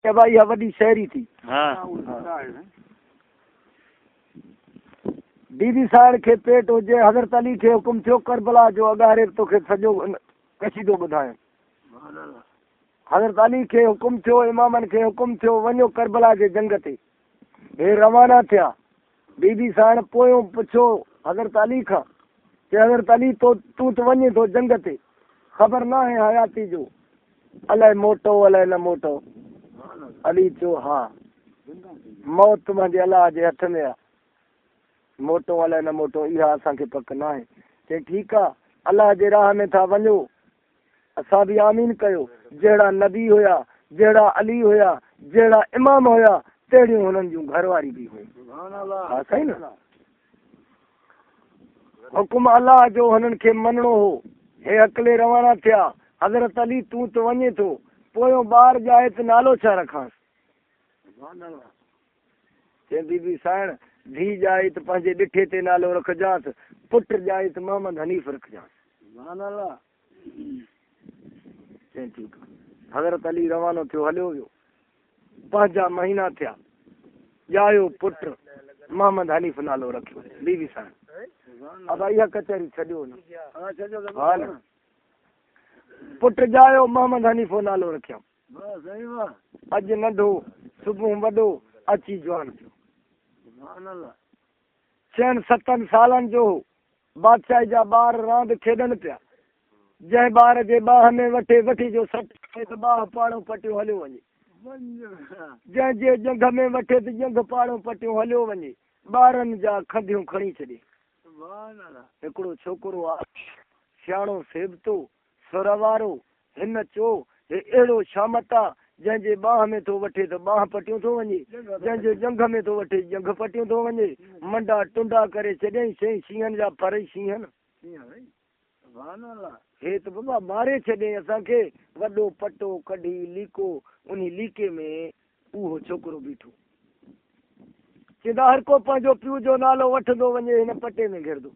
ابا اها وڏي شهري ٿي. ها. بي بي سائڻ کي پيٽ هجي، حضرت علي کي حڪم ٿيو ڪربلا جو اڳاڙي توکي سڄو قصيدو ٻڌايان. حضرت علي کي حڪم ٿيو، امامن کي حڪم ٿيو وڃو ڪربلا جي جنگ تي. هي روانا ٿيا. بي بي سائڻ پويون پڇيو حضرت علي کان، چي حضرت علي تو تون ته وڃين ٿو جنگ تي، خبر ناهي حياتي جو الائي موٽو الائي نه موٽو. علي چيو ها موت منهنجي الله جي هٿ ۾ آ، موٽون الائي نه موٽون اها اسان کي پڪ ناهي. چي ٺيڪ آ الله جي راهه ۾ ٿا وڃو. اسان به آمين ڪيو. جهڙا نبي هيا، جهڙا علي هيا، جهڙا امام هيا، تهڙيون هنن جون گهر واري به هيون. ها سائين نه. حڪم الله جو هنن کي مڃڻو هو. هي هڪلي روانا ٿيا. حضرت علي تون ته وڃين ٿو، پويون ٻار ڄائي ته نالو ڇا رکانس؟ چيائين بي بي سائڻ، ڌيء ڄائي ته پنهنجي ڏٺي تي نالو رکجانس، پٽ ڄائي ته محمد حنيف رکجانس. چيائين ٺيڪ آ. حضرت علي روانو ٿيو هليو ويو. پنهنجا مهينا ٿيا، ڄايو پٽ محمد حنيف نالو رکيو. بي بي سائڻ، ابا اها ڪچهري ڇڏيو نه. ها نه. پٽ ڄايو محمد حنيفو نالو رکيائون. اڄ ننڍو صبح وڏو اچي جوان ٿيو. ڇهن ستن سالن جو هو. بادشاهي جا ٻار راند کيڏن پيا. جنهن ٻار جي ٻانهن ۾ وٺي وٺي جو سٽ کائي ته ٻانهن پاڙئون پٽيون هليو وڃي. جنهن جي ڄنگهه ۾ وٺي ته ڄنگهه پاڙئون پٽيون هليو وڃي. ٻارن جا کنڌيون کڻي ڇڏي. هڪڙو ڇوڪرو آيو. سياڻو سيبتو، سر وارو، هن چو، هي اهڙو شامت آ، جنهن جي ٻانهن ۾ ٿو وٺي ته ٻانهن پٽيون ٿو وڃي، جنهن جي ڄنگهه ۾ ٿو وٺي ڄنگهه پٽيون ٿو وڃي. منڊا ٽنڊا ڪري ڇڏيائين، چيائين، شينهن جا ڦر ئي شينهن. هي ته بابا ماري ڇڏيائين اسان کي. وڏو پٽو ڪڍي ليڪو، انهي ليڪي ۾ اهو ڇوڪرو بيٺو. چيندا، هر ڪو پنهنجو پيء جو نالو وٺندو وڃي هن پٽي ۾ گهرندو.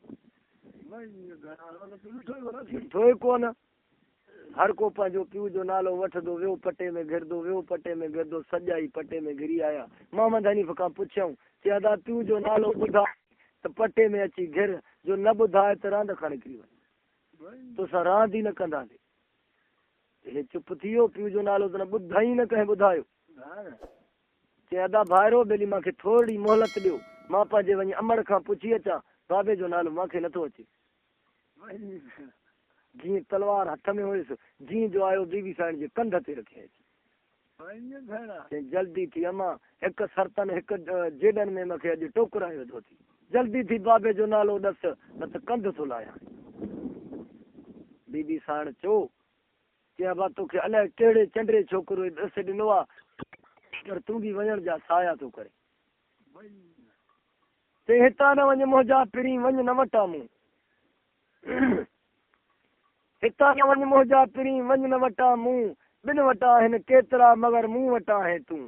ڏٺو ئي ڪونه. هر ڪو پنهنجو پيء جو نالو وٺندو ويو، پٽي ۾ گهرندو ويو، پٽي ۾ گهرندو، سڄا ئي پٽي ۾ گهري آيا. محمد حنيف کان پڇيائون، چي ادا پيء جو نالو ٻڌاء ته پٽي ۾ اچي گهر، جو نه ٻڌاء ته راند کان نڪري وڃ. توسان راند ئي نه ڪنداسين. هي چپ ٿي ويو، پيء جو نالو ته نه ٻڌائين نه ڪنهن ٻڌايو. چي ادا ڀائرو ٻيلي مان کي ٿورڙي مهلت ڏيو، مان پنهنجي وڃي امڙ کان پڇي اچان، بابي جو نالو مان کي نٿو اچي. جيئن تلوار هٿ ۾ هيس، جيئن جو آيو بي بي سائڻ جي ڪنڌ تي رکيائين. چيائين جلدي ٿي امان، هڪ سرتن هڪ جيڏن ۾ مون کي اڄ ٽوڪرائي وڌو ٿي. جلدي ٿي بابي جو نالو ڏس، نه ته ڪنڌ ٿو لاهيانء. بي بي سائڻ چيو، چي ابا توکي الائي ڪهڙي چنڊري ڇوڪروء ڏس ڏنو آ، پر تون به وڃڻ جا سايا ٿو ڪرين. چي هتان نه وڃ منهنجا پرين، وڃ نه وٽان مون. هتان نه وڃ منهنجا پرين، وڃ نه وٽان مون. ٻن وٽ آهن ڪيترا، مگر مون وٽ آهين تون.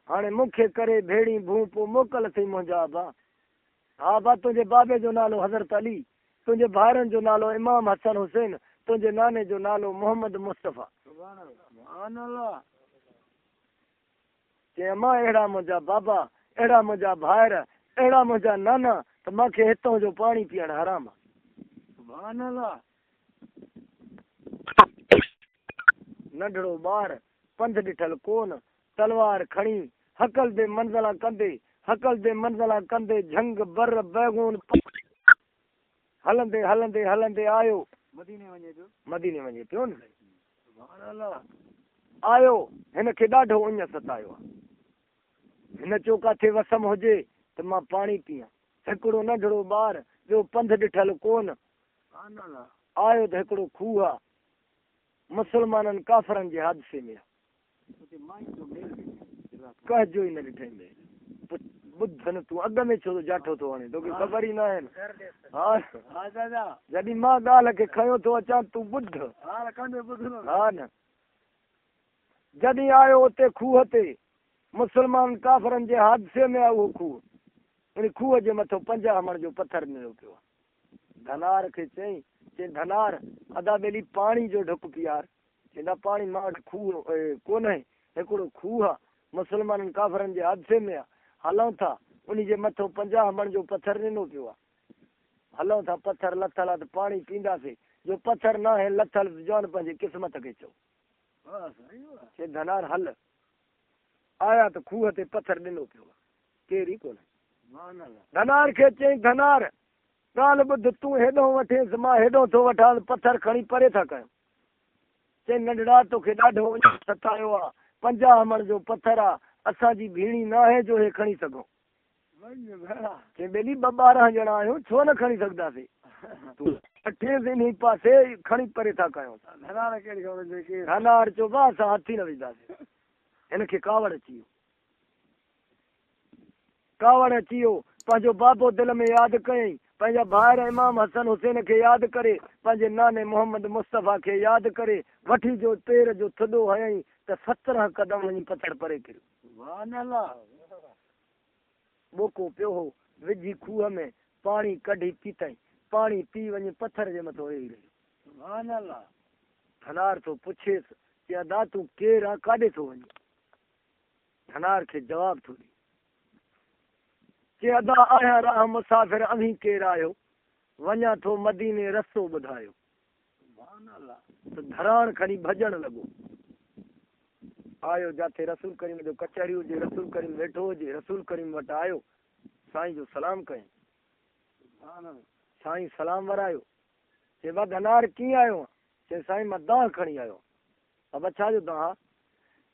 هاڻي مون کي ڪري ڀيڙين ڀون، پوء موڪل اٿئي منهنجا ابا. ها ابا تنهنجي بابي جو نالو حضرت علي، تنهنجي ڀائرن جو نالو امام حسن حسين، تنهنجي ناني جو نالو محمد مصطفيٰ. چيائين امان اهڙا منهنجا بابا، اهڙا منهنجا ڀائر، اهڙا منهنجا نانا ته مان کي هتئون جو پاڻي پيئڻ حرام آ. ننڍڙو ٻار، پنڌ ڏٺل ڪون، تلوار کڻي، هڪل the منزلان ڪندي، هڪل the منزلان ڪندي، جهنگ، بر، بيغون، هلندي هلندي هلندي آيو. مديني وڃي پيو. مديني وڃي پيو نه سائين. سبحان الله. آيو، هن کي ڏاڍو اڃ ستايو آ. هن چيو ڪاٿي وسم هجي ته مان پاڻي پيان. هڪڙو ننڍڙو ٻار، ٻيو پنڌ ڏٺل ڪونه. سبحان الله. آيو ته هڪڙو کوهه آ. مسلمانن ڪافرن جي حادثي ۾ آ. ڪنهن جو ئي نه ڏٺئي ميل. ٻڌ نه تون اڳ ۾ ڇو ٿو جاٺو ٿو هڻين توکي خبر ئي ناهي نه. ها جڏهن مان ڳالهه کي کنيو ٿو اچان تون ٻڌ. ها نه جڏهن آيو اتي کوهه تي مسلمان ڪافرن جي حادثي ۾ آهي اهو کوهه. ان کوهه جي مٿو 50 مڻ جو پٿر نيو پيو آهي. ڌنار کي چيائين، چيائين ڌنار ادا ٻيلي پاڻي جو ڍڪ پيار. چيندا پاڻي مان وٽ کوهه ڪونهي، हिकिड़ो खूह आहे, मुस्लमाननि काफ़रनि जे हादसे में आहे। हलूं था, उन जे मथां 50 मण जो पथर ॾिनो पियो आहे। हलूं था, पथर लथल आहे त पाणी पींदासीं, जो पथर न आहे लथल जान पंहिंजी क़िस्मत खे चओ। चए धनार हल। आया त खूह ते पथर ॾिनो पियो आहे, केरु ई कोन्हे। धनार खे चयईं, धनार ॻाल्हि ॿुध, तूं हेॾो वठेसि, मां हेॾो थो वठां, पथर खणी परे था कयूं। चई नंढड़ा तोखे ॾाढो सतायो आहे, 50 मण जो पथर आहे, असांजी भीणी न आहे जो हे खणी सघूं। चई ॿेली 2-12 ॼणा आहियूं, छो न खणी सघंदासीं? तूं वठेसि इन पासे, खणी परे था कयूं। धनार चयो, वाह असां हथ ई न विझंदासीं। हिनखे कावड़ अची वियो, कावड़ अची वियो। पंहिंजो बाबो दिलि में यादि कयईं, पंहिंजा भाइर इमाम हसन हुसैन खे यादि करे, पंहिंजे नाने मोहम्मद मुस्तफ़ा खे यादि करे, वठी जो पेर जो थॾो हयईं त 17 कदम वञी पथर परे किरियो। ॿोको पियो हो, विझी खूह में पाणी कढी पीतई, पाणी पी वञी पथर जे मथां वेही रहियो। धनार थो पुछेसि की अदा तूं केरु आहे, काॾे थो वञी? धनार खे जवाबु थो ॾिए, चए अदा आहियां राह मुसाफ़िर, अव्हीं केरु आहियो? वञा थो मदीने, रस्तो ॿुधायो। त धराण खणी भॼण लॻो। आयो जाथे रसूल करीम जो कचहरी हुजे, रसूल करीम वेठो हुजे, रसूल करीम वटि आयो, साईं जो सलाम कयईं। साईं सलाम वरायो। चए बा धनार कीअं आयो? चए साईं मां दाह खणी आयो। बाबा छा जो दाह?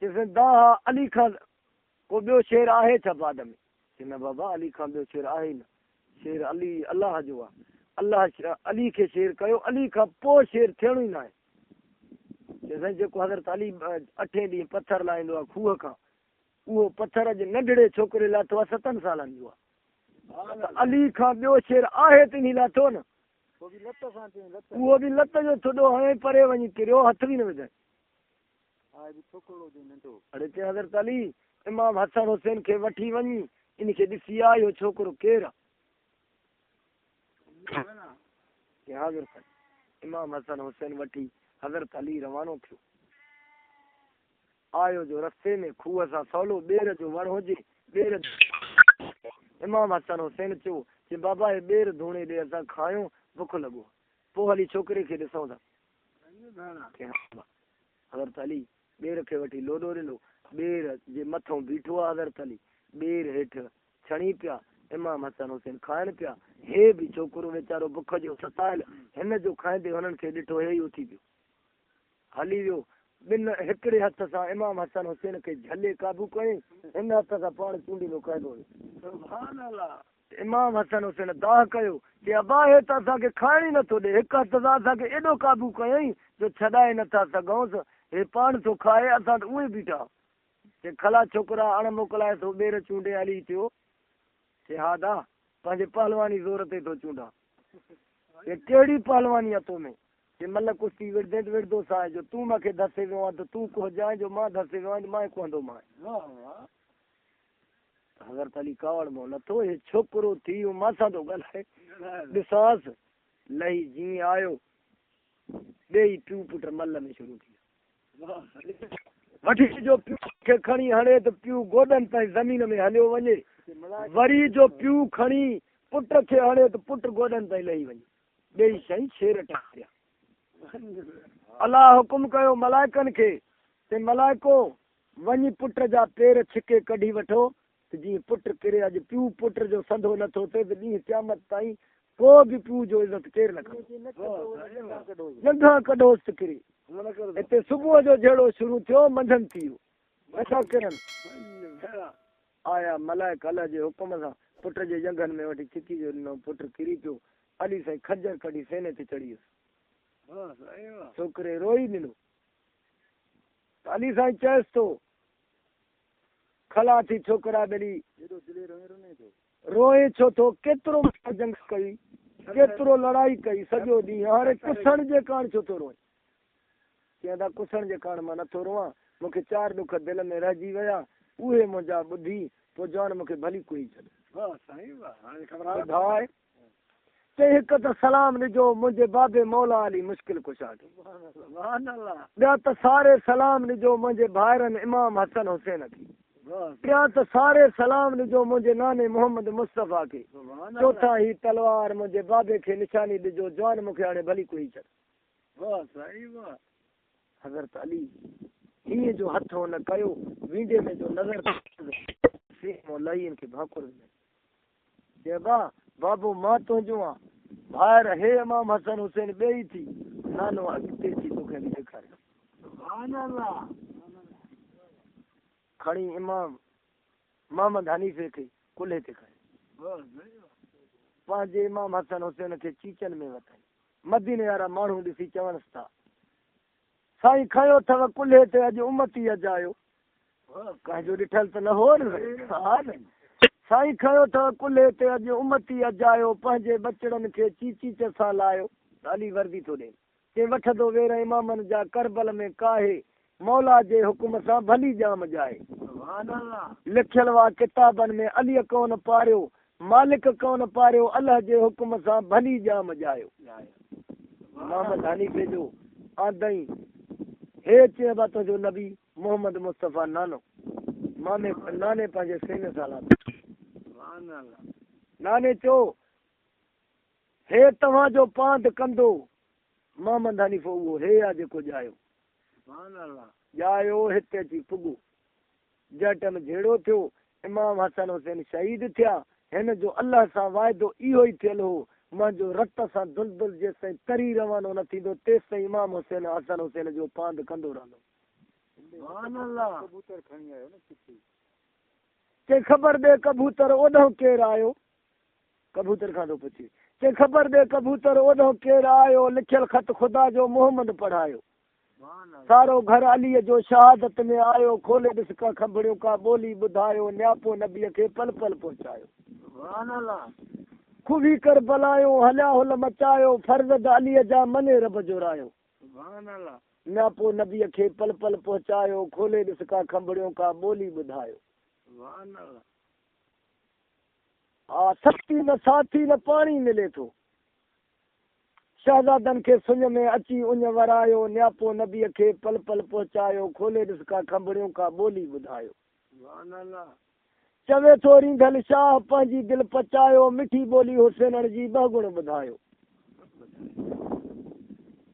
चए साईं दाह अली खां को ॿियो शेर आहे छा बाद में? चए न बाबा, अली खां ॿियो शेर आहे ई न, शेर अली अलाह जो आहे, अलाह अली खे शेर कयो, अली खां पोइ शेर थियणो ई न आहे। चए साईं जेको हज़रत अली 8 ॾींहुं पथर लाहींदो आहे खूह खां, उहो पथर अॼु नंढड़े छोकिरे लाथो आहे, 7 सालनि जो आहे। अली खां ॿियो शेर आहे त इन लाथो न, उहो बि लत जो थोॾो हणे परे वञी किरियो, हथ बि न विझाए। अड़े चए हज़रत अली इमाम हसन हुसैन खे वठी वञी इन खे ॾिसी आहे, इहो छोकिरो केरु आहे? हज़रत इमाम हसन हुसैन वठी हज़रत अली रवानो थियो। आयो जो रस्ते में खूह सां सवलो ॿेर जो वण हुजे, ॿेर इमाम हसन हुसैन चयो की बाबा हे ॿेर धूणे ॾे, असां खायूं, भुख लॻो, पोइ हली छोकिरे खे ॾिसूं था। हज़रत अली ॿेर खे वठी लोॾो ॾिनो, ॿेर जे मथां बीठो आहे हज़रत अली, ॿेर हेठि छणी पिया, इमाम हसन हुसैन खाइनि पिया। हे बि छोकिरो वीचारो बुख जो सतायल, हिन जो खाईंदे हुननि खे ॾिठो, हे ई उथी पियो, हली वियो। ॿिनि हिकिड़े हथ सां इमाम हसन हुसैन खे झले क़ाबू कयईं, हिन हथ सां पाण चूंडींदो खाईंदो हुयो। इमाम हसन हुसैन दाह कयो की अबा हे त असांखे खाइण ई नथो ॾे, हिकु हथ सां असांखे एॾो क़ाबू कयईं जो छॾाए नथा सघूंसि, हे पाण थो खाए, असां त उहे बीठा। चए खला छोकिरा अण मोकिलाए थो ॿेर चूंडे हली थियो। चए हा दा, पंहिंजे पहलवानी ज़ोर ते थो चूंडा। चए कहिड़ी पहलवानी आहे तो में? चए मल कुश्ती विढ़ंदे त विढ़ंदो सां, जो तूं मूंखे धसे वियो आहीं त तूं कुहजांइ, जो मां धसे वियो आहियां त मां कुहंदो मां। हज़रत अली कावड़ मां लथो, हे छोकिरो थी वियो मां सां थो ॻाल्हाए, ॾिसांसि। लही जीअं आयो, ॿिए पीउ पुट मल में शुरू थी विया। वठी जो पीउ खे खणी हणे त पीउ गोॾनि ताईं ज़मीन में हलियो वञे, वरी जो पीउ खणी पुट खे हणे त पुट गोॾनि ताईं लही वञे, ॿिए शइ शेर टारिया। अलाह हुकुम कयो मलाइकनि खे त मलाइको वञी पुट जा पेर छिके कढी वठो त जीअं पुट किरे। अॼु पीउ पुट जो संधो नथो थिए त ॾींहुं क़यामत ताईं को बि पीउ जो इज़त केरु न कंदो। ॼंघा कढोसि त किरे। हिते सुबुह जो झेड़ो शुरू थियो, मंझंदि थी वियो, नथा किरनि। आया मलाइक अलाह जे हुकुम सां पुट जे ॼंघनि में वठी छिकी जो ॾिनो, पुट किरी पियो। अली साईं खंजर कढी सीने ते चढ़ी वियुसि। छोकिरे रोई ॾिनो। अली साईं चयसि थो, खला थी छोकिरा ॿेली रोए छो थो? केतिरो जंग कई, केतिरो लड़ाई कई सॼो ॾींहुं, हाणे कुसण जे कारण छो थो रोए? चवंदा कुसण जे कारण मां नथो रोआं, मूंखे 4 ॾुख दिलि में रहिजी विया, उहे मुंहिंजा ॿुधी पोइ जान मूंखे भली कुई छॾ। ॿुधाए चई हिकु त सलाम ॾिजो मुंहिंजे बाबे मौला अली मुश्किल कुशा खे। ॿिया त सारे सलाम ॾिजो मुंहिंजे भाइरनि इमाम हसन हुसैन खे। टियां त सारे सलाम ॾिजो मुंहिंजे नाने मोहम्मद मुस्तफ़ा खे। चौथा ही तलवार मुंहिंजे बाबे खे निशानी ॾिजो, जवान मूंखे हाणे भली कोई छॾ। हज़रत अली हीअं जो हथु हुन कयो, वींडे में जो नज़र लही हिनखे भाकुर विझे। चए बा बाबू मां तुंहिंजो आहियाँ, भाइर हे इमाम हसन हुसैन ॿई थी, नानो अॻिते थी तोखे बि ॾेखारियो। खणी इमाम मोहम्मद हनीफ़े खे कुल्हे ते खणी पंहिंजे इमाम हसन हुसैन खे चीचनि में वतई। मदीने वारा माण्हू ॾिसी चवनसि था, साईं खयो अथव कुल्हे ते, अॼु उमती अजायो। कंहिंजो ॾिठल त न हो न। साईं खयो अथव कुल्हे ते, अॼु उमती अजायो, पंहिंजे बचड़नि खे चीची सां लायो। अली वर्दी थो ॾे, चए वठंदो वेर इमामनि जा करबल में काहे, मौला जे हुकुम सां भली जाम जाए। लिखियल हुआ किताबनि में अलीअ कोन पारियो, मालिक कोन पारियो, अलाह जे हुकुम सां भली जाम जायो। मोहम्मद हनीफ़े जो आंदई, हे चए बा तुंहिंजो नबी मोहम्मद मुस्तफ़ा नानो, मामे नाने पंहिंजे सीने सां लाथो। नाने चयो हे तव्हांजो पांद कंदो, मोहम्मद हनीफ़ो उहो हे आहे जेको ॼायो ॼायो हिते अची पुॻो। जंहिं टाइम झेड़ो थियो, इमाम हसन हुसैन शहीद थिया, हिन जो अलाह सां वाइदो इहो ई थियल हो, मुंहिंजो रत सां दुलदुल जेसिताईं तरी रवानो न थींदो, तेसिताईं इमाम हुसैन हसन हुसैन जो पांद कंदो रहंदो। चए ख़बर ॾे कबूतर ओॾो केरु आयो, कबूतर खां थो पुछे, चए ख़बर ॾे कबूतर ओॾो केरु आयो, लिखियल ख़त ख़ुदा जो मोहम्मद पढ़ायो। सारो घर अलीअ जो शहादत में आयो, खोले ॾिस का खबरियूं का ॿोली ॿुधायो, न्यापो नबीअ खे पल पल पहुचायो। खुबी कर बलायो, हलिया हुल मचायो, फर्ज़ अलीअ जा मने रब जोरायो। न्यापो नबीअ खे पल पल पहुचायो, खोले ॾिस का खबरियूं का ॿोली ॿुधायो। हा सख्ती न साथी न पाणी मिले थो, शहज़ादनि खे सुञ में अची उञ वरायो, न्यापो नबीअ खे पल पल पहुचायो, खोले ॾिस का खबरियूं का ॿोली ॿुधायो। चवे थो रींधल शाह पंहिंजी दिलि पचायो, मिठी ॿोली हुसैनण जी ॿ गुण ॿुधायो।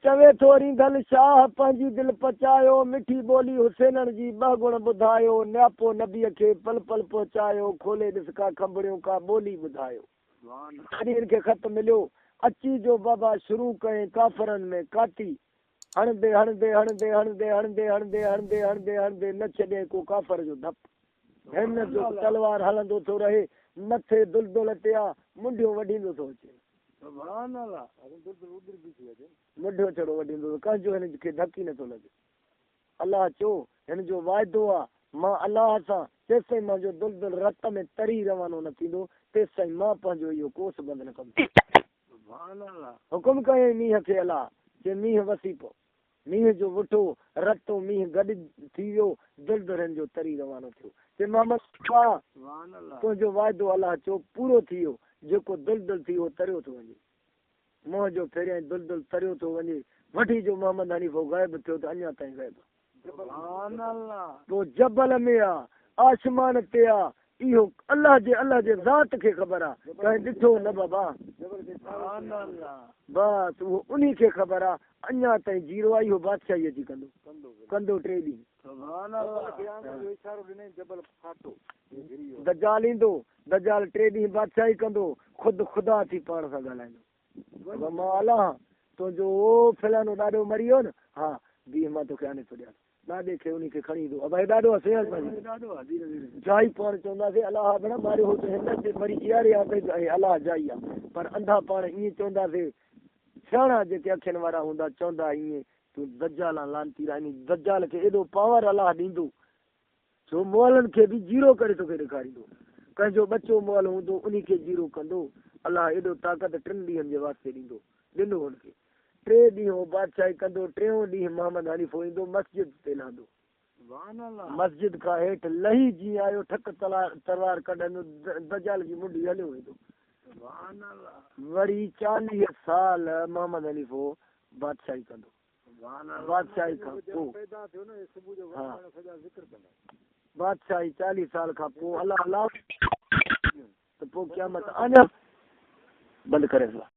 चवे थो रींधल शाह पंहिंजी दिलि पचायो, मिठी ॿोली हुसैनण जी ॿ गुण ॿुधायो, न्यापो नबीअ खे पल पल पहुचायो, खोले ॾिस का खबरियूं का ॿोली ॿुधायो। जॾहिं हिनखे ख़त मिलियो, अची जो बाबा शुरू कयईं काफ़रनि में काती, हणंदे हणंदे हणंदे हणंदे हणंदे हणंदे हणंदे हणंदे हणंदे न छॾे को काफ़र जो धप। हिन जो तलवार हलंदो थो रहे, मथे दुलदुल ते आहे, मुंडियो वढींदो थो अचे। मुंडियो छड़ो वढींदो, कंहिंजो हिनखे धक ई नथो लॻे। अलाह चयो हिन जो वाइदो आहे मां अलाह सां, जेसिताईं मुंहिंजो दुलदुल रत में तरी रवानो न थींदो, तेसिताईं मां पंहिंजो इहो कोस बंदि न कंदुसि। हुकुम कयईं मींहं खे अलाह, चए मींहुं वसी पियो, मींहुं जो वुठो रतो मींहुं गॾु थी वियो, दुलदुल हिन जो तरी रवानो थियो। चए मोहम्मद तुंहिंजो वाइदो अलाह चयो पूरो थी वियो, जेको दुलदुल थी वियो तरियो थो वञे, मुंहिंजो पहिरियां दुलदुल तरियो थो वञे, वठी जो मोहम्मद हनीफ़ो ग़ाइब थियो त अञा ताईं ग़ाइब। पोइ जबल में आहे, आसमान ते आहे, इहो अलाह जे ज़ात खे ख़बर आहे, कंहिं ॾिठो न बाबा, बसि उहो उन्ही खे ख़बर आहे। अञा ताईं जीरो आहे, इहो बादशाही अची कंदो कंदो टे ॾींहं। दजाल ईंदो, दजाल टे ॾींहं बादशाही कंदो, ख़ुदि ख़ुदा थी पाण सां ॻाल्हाईंदो, मां अलाह तुंहिंजो फलानो ॾाॾो मरी वियो न, हा बीह मां तोखे आणे थो ॾियां। ॾाॾे खे उन खे खणी ईंदो, भाई ॾाॾो आहे, जाई पाण चवंदासीं अलाह भेण मारियो हो त हिन ते मरी जीआरे आहे, अलाह जाई आहे। पर अंधा पाण ईअं चवंदासीं, सियाणा जेके अखियुनि वारा हूंदा चवंदा ईअं, तूं दजाल लानती रानी, दजाल खे एॾो पावर अलाह ॾींदो जो मुअलनि खे बि जीरो करे तोखे ॾेखारींदो। कंहिंजो बचो मुअल हूंदो उन खे जीरो कंदो। अलाह एॾो ताक़त टिनि ॾींहंनि जे वास्ते ॾींदो, ॾिनो हुनखे। टे ॾींहं उहो बादशाही कंदो, टियों ॾींहुं मोहम्मद हनीफ़ो ईंदो मस्जिद ते लहंदो, मस्जिद खां हेठि लही जीअं आयो, ठक तलवार कढंदो, दजाल जी मुंडी हलियो वेंदो। वरी 40 साल मोहम्मद हनीफ़ो बादशाही कंदो। बादशाही खां पोइ हा बादशाही 40 साल खां पोइ अलाह अलाह त पोइ क़यामत अञा बंदि करे।